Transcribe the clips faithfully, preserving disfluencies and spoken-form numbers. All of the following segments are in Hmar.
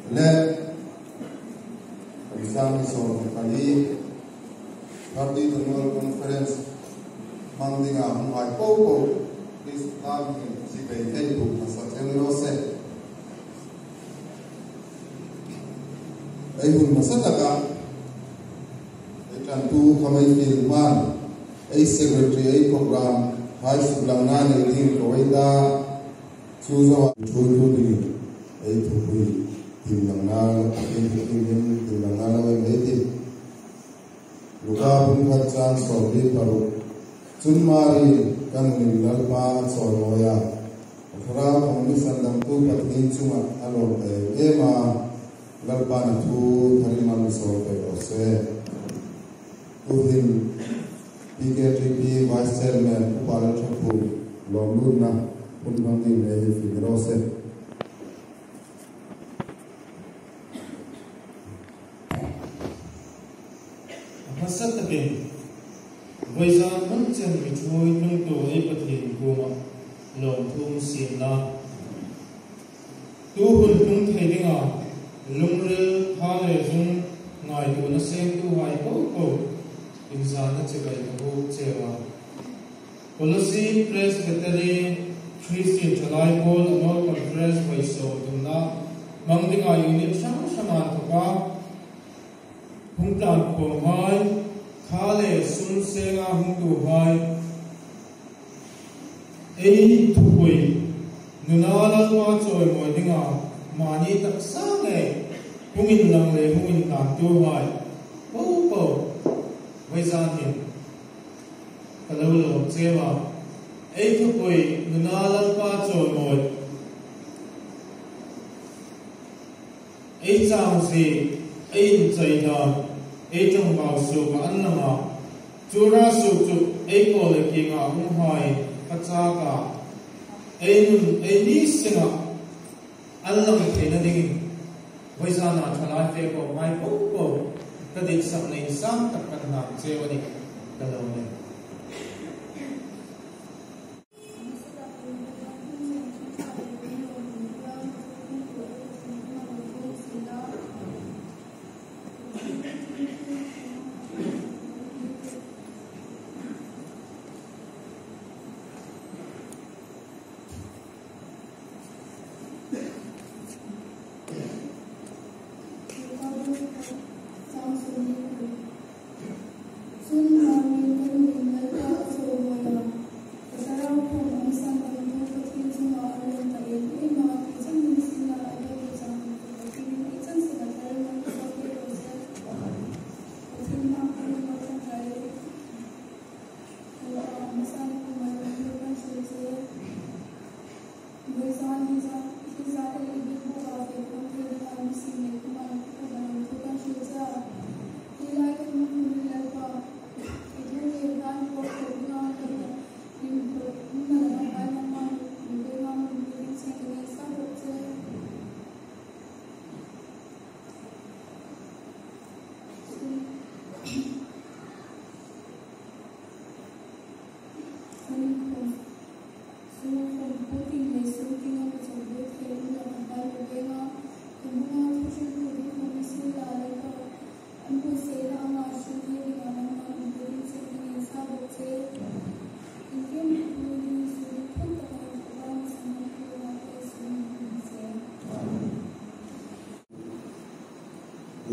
Le, kan sang ni sawm pali, Thirtieth Annual Conference hmang dinga hung hai po po, Krista hmingin chibai ei buk hmasa cheu ni raw se. Ei hun hmasa taka, ei ṭantu khawm ei fiel hman, ei secretary, ei program hai suklangna nei dingin ko ei ta. Chu zoa thuoitu dingin ei thupui tiem langna, ei thupui tiem langna lo ei nei ti. Luka bung khat chang sawmli paruk. Chun Mari kan nun Lalpa a chawimawi a, a thlarau khawm mi sandamtu Pathien chunga a lawm em em a, Lalpan a thu thar ei malsawm pek raw se. Tuhin P K T P Vice Chairman Upa Lalṭhakhu lawmlutna hun hmang dingin ei fiel raw se. A hmasa takin, vawizan hun chen mi thuoi tlungtu ei Pathien kuoma lawmthu um sien la. Tu hun tlung thei dinga lungril, tha le zung ngaituona sengtuhai po po inzana chibai ka buk cheu a. Colossae Presbytery Christian Thalai Pawl Annual Conference vawi sawmthumna hmang dinga unit hrang hranga inthoka hung tlan khawmhai, tha le sum senga hungtuhai, ei thupui nuna Lalpa chawimawi dinga mani taksa ngei hung inlang le hung intlantuhai po po, vawizan hin ka lo lawm cheu a. Ei thupui nuna Lalpa chawimawi, ei changzie, ei inchei dan, ei ṭawngbau suoka an lang a, chu ra suok chu ei kawl le kienga hunghai ka chak a, ei nun, ei ni senga an lang theina dingin, vawizana thalai fe khawmhai po po ka ditsak nei sang tak kan hlan cheu a nih, ka lo nei.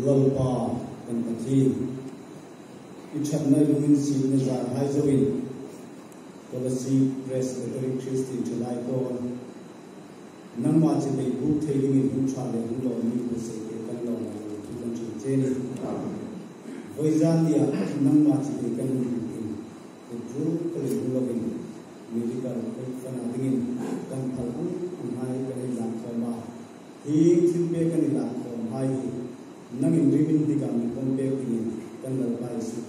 Lalpa kan Pathien, i ṭhatna, i lunginsietna zârhai zoin, Colossae Presbytery Christian Thalai Pawl, nangma chibai buk thei dingin hung ṭha le hung lawm mi hung sei ke kan lawm a, thu kan hril che a nih. Vawizan nia nangma chibai kan hung buk in, kut ru ka le hung lovin, medical aid fund-a dingin kan phal ang anghai kan hei lak khawm a. Hieng thilpek kan hei lak khawmhai hi nangin riminhnika mi pawm pek dingin kan Lalpa Isu